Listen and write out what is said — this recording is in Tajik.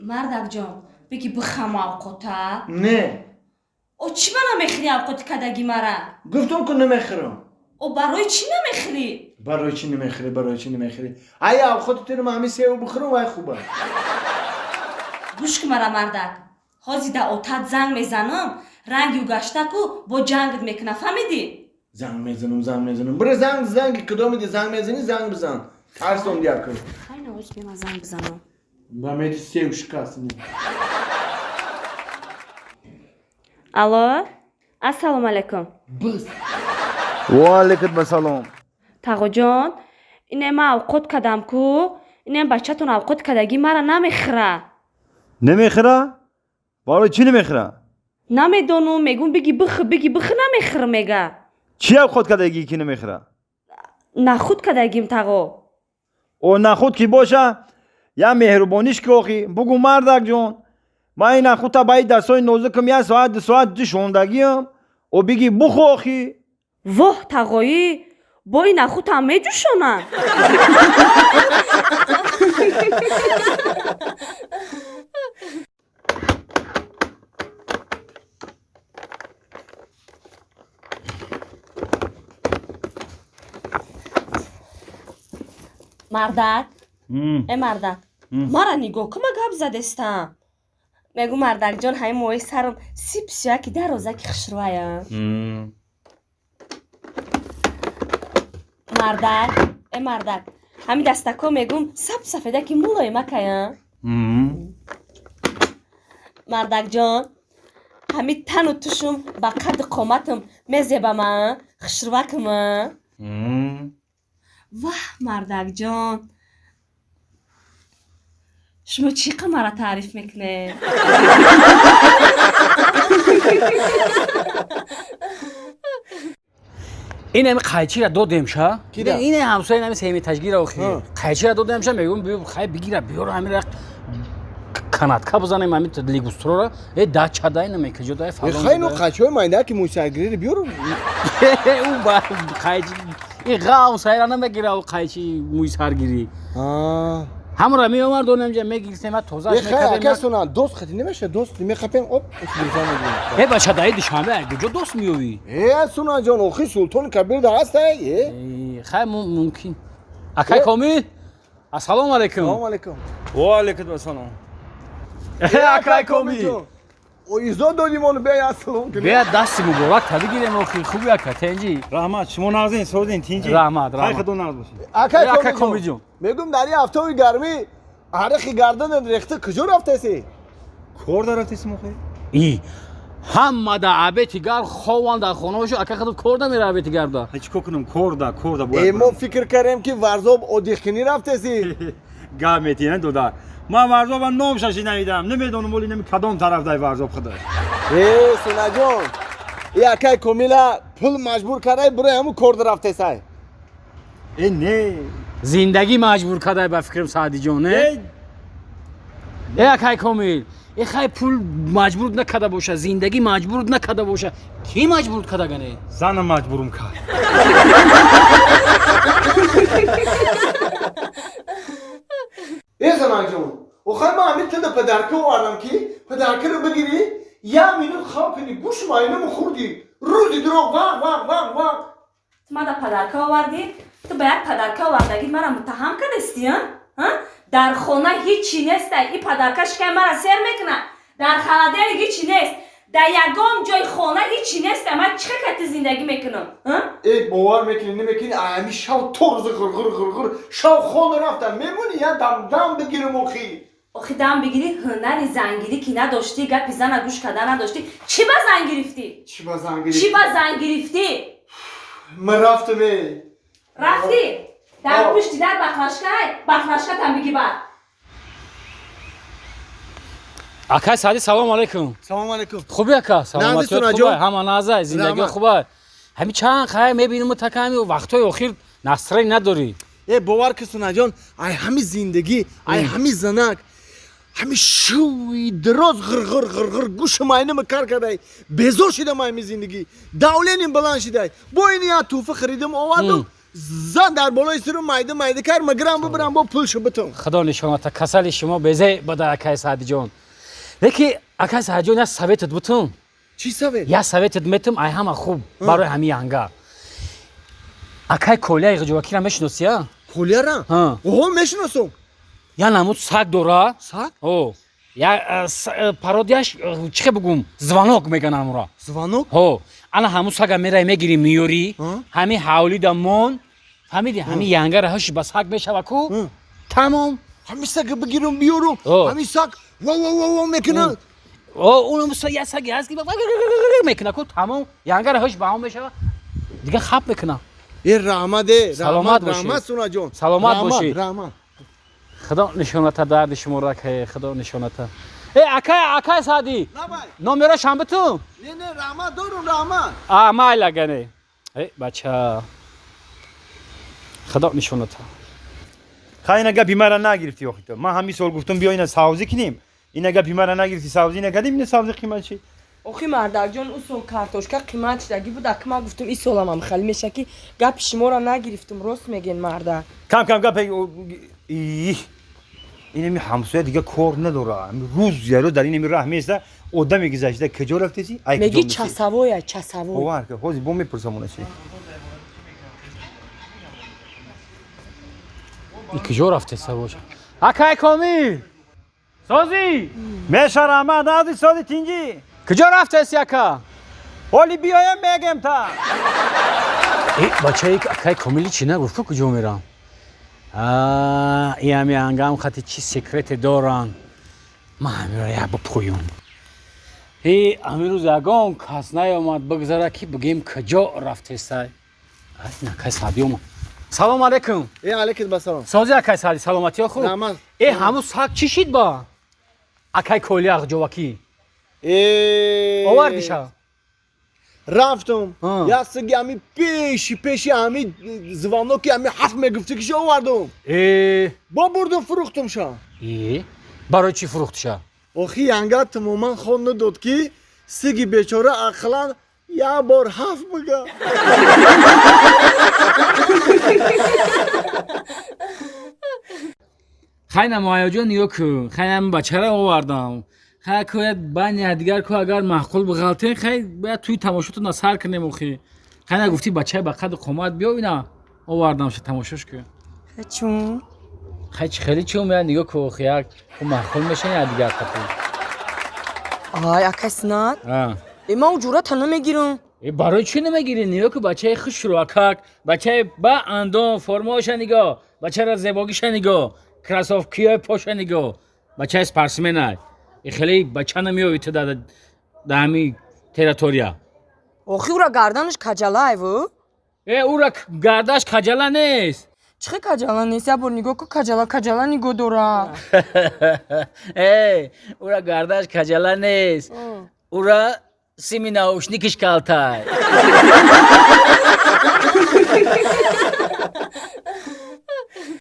Мардакҷон, бигӣ бихам авқота. Не. О, чӣ ба намехӯрӣ авқоти кадаги мара? Гуфтам ку, намехӯрам. О, барои чӣ намехӯрӣ? Барои чӣ намехӯрӣ, барои чӣ намехӯрӣ? Ай, авқоти туро ман ҳамин севу бихӯрам, вай хуба. Гӯш ки мара, мардак, ҳозир да отат занг мезанам, ранги ӯ гашта ку, бо ҷангат мекуна, фаҳмидӣ? Занг мезанам, занг мезанам, бира занг, занги кудомиди занг мезанӣ, занг бизан, тарсом дияку. Хай, навоз бема, занг бизанам. Ба мети сев шикаст. Алло, ассалому алайкум. Бас. Ва алайкум ассалом. Тағоҷон, ине ман авқот кадам ку, ине бачатон авқот кадагӣ мара намехӯра. Намехӯра? Барои чӣ намехӯра? Намедонум, мегум биги бихӯ, биги бихӯ, намехӯр мега. Чӣ авқот кардагӣ ки намехӯра? Нахуд кадагим, тағо. О, нахуд ки боша, я меҳрубониш ки, охи бугу: мардакҷон, ман ин нахудта ба и дастҳои нозукам як соат, 2 соат ҷӯшондагиам, о биги бухӯ охи. Воҳ, тағоӣ, бо ин нахудам меҷӯшонанд? Мардак, э мардак, мара нигоҳ кума, гап задестам. Мегӯ, мардакҷон, ҳамин моҳи сарам сип сиёяки дарозаки хушрӯая. Мардак, э мардак, ҳамин дастако мегӯм саб сафедаки мулоимакая. Мардакҷон, ҳамин тану тушум ба қадду қоматам мезебама, хушрӯакама. Ваҳ, мардакҷон, шумо чӣ қа мара таъриф мекунед? Ин ами қайчира додемша. Кида? Ин ҳамсоя, ами семитажгира охи. Ҳа. Қайчира додемша, мегӯм, биё, хай, бигира, биёр, ҳамира канатка бизанем, ҳами лигустрора э дачадай намекаҷодай фалон. Хай, ну қайчиҳои майда ки мӯйсаргириро биёр. Ӯ ба қайчи и ғав сайра намегира, ӯ қайчи мӯйсаргирӣ ҳамра меомад, донемҷа мегирифтем, тозаш Хай, ака мекардем. Сунан, дост хати намеша, дост мехапем, оп, гирифтан мегирем. Э, бача, даи Душанбе куҷо дост меёвӣ? Э, Сунанҷон, охи Султони Кабир да ҳастай, э. Э, хай, мумкин. Акай Комил, ассалому алайкум. Салому алайкум. Ва алайкум ассалом. Акай Комил. О, изо додим, ону бия, ассалом кунем. Бия, дасти муборак та бигирем охи. Хуби, ака, тенҷи? Раҳмат, шумо нағзин, созин, тинҷи? Раҳмат, раҳмат. Хай, худо нағз бошед. Акай Э, акай Комилҷон, Комилҷон. Мегӯм, дар ин ҳафтаи гармӣ арақи гарданат рехта, куҷо рафтаси? Кор дарафтесим охи. И ҳама да абети гар хован дар хонаошо, ака худат кор намера абети гарда. Ҳай, чӣ кор кунам, кор да, кор да Э, бояд. мо фикр кардем, ки Варзоб одихкунӣ рафтаси. Гап метиҳен, додар, ман Варзоба номша шинавидам, намедонам, оли нами кадом тараф дай Варзоб худаш. Э, Сунаҷон, и акай Комила пул маҷбур кардай, бирои ҳамун кор дарафтесай. Э, не. Зиндагӣ маҷбур кардай, ба фикрам, Саъдиҷон, не? Э. Э, акай Комил, э, хай, пул маҷбур накарда боша, зиндагӣ маҷбур накарда боша, кӣ маҷбур кардагане? Занам маҷбурум кард. Э, занакҷон, охай ман ҳамин тида падарка овардам, ки падаркаро бигирӣ, як минут хав кунӣ, гӯш майнаму хӯрдӣ, рӯзи дурӯғ вақ вақ вақ вақ. Ту мада падарка овардӣ? Ту ба як падарка овардагӣ мара муттаҳам кардасти, а? Дар хона ҳичи нестай, и падарка шикай мара сер мекуна. Дар холодильник ҳичи нест, дар ягон ҷои хона ҳичи нестай, ман чӣ хел ти зиндагӣ мекунам, а? Э, бовар мекунӣ, намекунӣ, ами шав то рӯзи ғирғир ғирғир шав хона рафтам, мемонӣ, я дам дам бигирам охи. Охи, дам бигирӣ, ҳунари зангирӣ ки надоштӣ, гапи зана гӯш карда надоштӣ, чӣ ба зан гирифтӣ? Чӣ ба зан гирифтӣ? Чӣ ба зан гирифтӣ? Ман рафтам, э. Рафтӣ дар О. пушти дар бахлашкай, бахлашкатам биги бар. Акай Саъди, салому алайкум. Салому алайкум. Хуби, ака, саломатиёт? Сунаҷон? Хубай, ҳама назай, зиндагиё? Раҳмат. Хубай. Ҳами чанд хай мебинему, таками вақтҳои охир настроение надорӣ. Э, бовар ки, Сунаҷон, ай ҳами зиндагӣ, ай ҳами занак, ҳами шӯи дароз ғирғир ғирғир гӯши майнама кар кардай, безор шидам ҳами зиндагӣ, давлениям баланд шидай, бо ин як тӯҳфа харидам, овардам. Зан дар болои сиру майда майда кар магирам бибирам бо пулшу битум. Худо нишоната касали шумо безе бада акай Саъдиҷон. Леки акай Саъдиҷон я советат бутум. Чӣ совет? Я советат метум ай ҳама хуб барои ҳами янга. Акай Колияи Ғиҷовакиро мешиносӣ, а? Колияра? Оҳо, мешиносам. Я намуд саг дора. Саг? О. Я пародияш чӣ хел бугум? Звонок меган амура. Звонок? Ҳо. Ана ҳамун сага мерай мегирӣ миёрӣ, ҳами ҳавлида мон, фаҳмидӣ, ҳами янгара ҳаши ба саг мешава ку? Тамом. Ҳами сага бигирам биёрам, ҳами саг ва ва ва ва мекунад. О, унам я саги ҳаст ки мекуна ку, тамом, янгара ҳаш ба ҳам мешава. Дига хап мекуна. Э раҳмат, э, Саломат бошӣ. Раҳмат Сунаҷон. Саломат бошӣ. Раҳмат. Худо нишоната дарди шуморо ке, Худо нишоната. Э акай, акай Саъдӣ. Номеро шам биту? Не, не, раҳмат дорум, раҳмат. А, майла гане. Э, бача. Худо нишоната. Хай ина гапи мара нагирифтӣ охи ту. Ман ҳамин сол гуфтум биё ина савзӣ кунем. Ина гапи мара нагирифтӣ, савзӣ накардем, ина савзӣ қимат шид. Охи мардакҷон, ӯ сол картошка қимат шудагӣ буд, ака ман гуфтум ин соламам хали меша ки гапи шуморо нагирифтум, рост мегӯен мардак. Кам кам гап инами ҳамсоя дига кор надора. Рӯз яро дар инами раҳ места, одаме гузашта куҷо рафтеси? Ай меги часавоя, часавой. Бовар кун, ҳозир бо мепурсам она чи. И куҷо рафтеса боша? Акай Комил! Созӣ! Меша раҳмат, ази сози тинҷӣ. Куҷо рафтеси ака? Ҳоли биёям мегем та. Э, бачаи акай Комили чӣ нагуфт ку куҷо мерам? И ҳами ангам хати чӣ секрете доранд. Ман ҳамиро як бипӯём. Э, ҳамин рӯз ягон кас наёмад бигзара ки бигем куҷо рафтесай. Ай, акай Саъдӣ омад. Салом алейкум. Э, алейкум ассалом. Сози акай Саъдӣ, саломатиё хуб? Раҳмат. Э, ҳамун саг чӣ шид ба? Акай Колия Ғиҷовакӣ. Э, Овардиша? Рафтум. Я саги ҳами пеши пеши ҳами звоноки ҳами ҳафт мегуфтӣ ки шо овардум. Э, Бо бурдум фурӯхтумша. Э, барои чӣ фурӯхтиша? Охи янга тамоман хон надод ки сиги бечора ақлан як бор ҳафт бига. Хай намояҷон нигоҳ кун, хай ҳамин бачаро овардам. Хай кӯяд байни якдигар ку агар маъқул биғалтен, хай бояд тӯи тамошотона сар кунем охи. Хай нагуфтӣ бачаи ба қаду қомат биё ина овардамша тамошош кун. Чун? Хай чӣ хеле чун я нигоҳ кун охи як ку маъқул мешан якдигар қатӣ. Ай, акай Синат. Э, ман уҷурата намегирам. Э, барои чӣ намегирӣ? Нигоҳ кун бачаи хушрӯ акак, бачаи ба андом формаоша нигоҳ, бачаро зебогиша нигоҳ, кроссовкиҳои поша нигоҳ. Бачаи спортсменай. И хеле бача намеёвӣ ту дар ҳами территория. Охи ура гарданаш каҷалаеву? Э, ура гардаш каҷала нест. Чӣ хел каҷала нест? Як бор нигоҳ кун, каҷала каҷала нигоҳ дора. Э, ура гардаш каҷала нест. Ура сими наушникиш калтай.